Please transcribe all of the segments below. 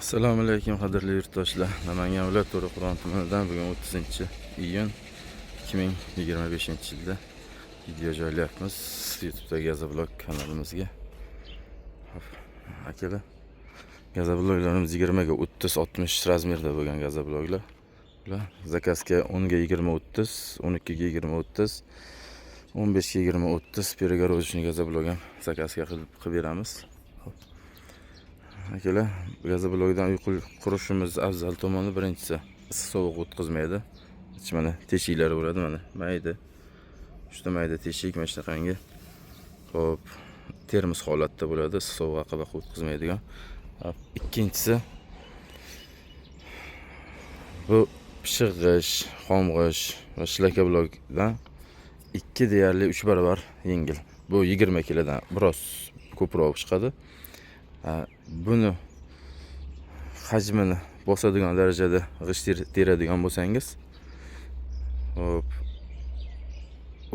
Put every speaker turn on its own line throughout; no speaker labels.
Assalomu alaykum, qadrli yurtdoshlar. Namangan viloyati To'raqo'rg'on tumanidan bugun 30-iyun 2025-yilda video joylayapmiz YouTube'dagi Gazoblok kanalimizga. Hop, akalar, gazobloklarimiz 20 ga 30, 60 размер da bo'lgan gazobloklar. Bular заказ ga 10 ga 20, 30, 12 ga 20, 30, 15 ga 20, 30 перегородочный gazoblok ham заказ ga qilib beramiz. Hop. Akalar, gazoblokdan uy qurishimiz afzal tomoni: birinchisi, issiq sovuq o'tkazmaydi. Ichi mana teshiklari bo'ladi, mana mayda. Juda mayda teshik, mana shunaqangi. Hop, termos holatda bo'ladi, issiq sovuq aqaba o'tkazmaydigan. Hop, ikkinchisi, bu pishiq g'isht, xom g'isht va shlakablokdan 2, deyarli 3 barobar yengil. Bu 20 kilodan biroz ko'proq chiqadi. Ha, buni hajmini bosadigan darajada g'isht teradigan bo'lsangiz, hop,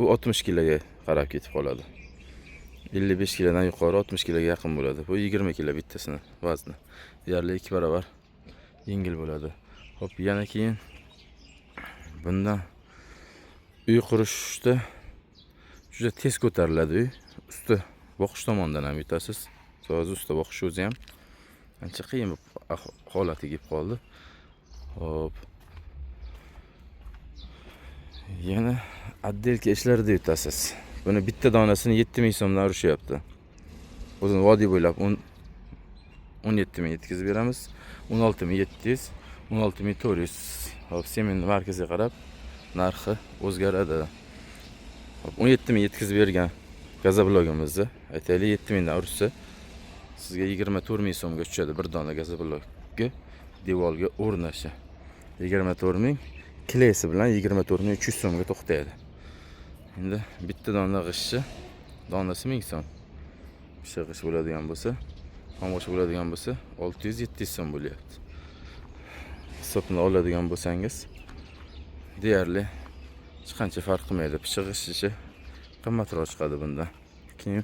u 60 kiloga qarab ketib qoladi. 55 kilodan yuqori, 60 kiloga yaqin bo'ladi. Bu 20 kilo bittasini vazni. Deyarli 2 barobar yengil bo'ladi. Hop, yana keyin bundan uy qurishda juda tez ko'tariladi uy. Usti boqish tomondan ham yutasiz. Hozir usta boqish o'zi ham ancha qiyin holatiga kelib qoldi. Hop. Yana отделка ishlarida yutasiz. Buni bitta donasini 7000 so'mdan urishyapti. O'zini vodiy bo'ylab 10, 17 ming yetkazib beramiz. 16 700, 16 400. Hop, sement markaziga qarab narxi o'zgaradi. Hop, 17 ming yetkazib bergan gazoblogimizni, aytaylik, 7 mingdan ursa, sizga 24 ming so'mga tushadi bir dona gazoblokka devorga o'rnashi. 24 ming клей si bilan 24 300 so'mga to'xtaydi. Endi bitta dona g'ishti donasi 1000 so'm. Pishiq g'isht bo'ladigan bo'lsa, xom g'isht bo'ladigan bo'lsa, 600-700 so'm bo'lyapti. Hisobini oladigan bo'lsangiz, deyarli hech qancha farq qilmaydi. Pishiq g'isht ishi qimmatroq chiqadi bundan. Keyin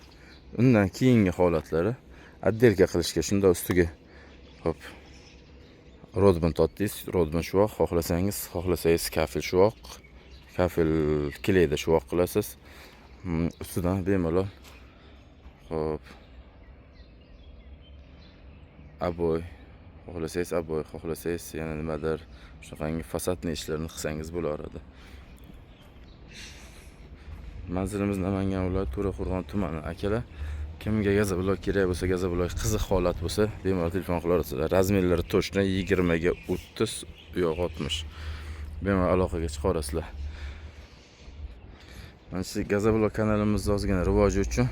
undan keyingi holatlari, отделка qilishga shunda ustiga, hop, rodbun tortdingiz, rodbun shuvoq xohlasangiz kafel shuvoq, kafel клей da shuvoq qilasiz. Ustidan bemalol, hop, обой xohlasangiz, обой xohlasangiz, yana nimadir shunaqangi фасадный ishlarni qilsangiz bo'laveradi. Manzilimiz Namangan viloyati, To'raqo'rg'on tumani. Akalar, kimga gazoblok kerak bo'lsa, gazoblok qiziq holat bo'lsa, bemalol telefon qilaverasizlar. Размер lari точно 20 ga 30, u yoq 60. Bemalol aloqaga chiqaverasizlar. Mana shu gazoblok kanalimizni ozgina rivoji uchun,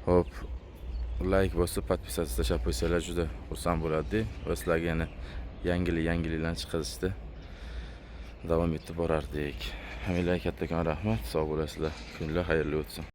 hop, layk bosib, подписаться tashlab qo'ysanglar, juda xursand bo'lardik va sizlarga yana yangilik yangiliklarni chiqarishda davom etib borardik. Hammanglarga kattakon rahmat, sog' bo'lasizlar, kunlar xayrli o'tsin.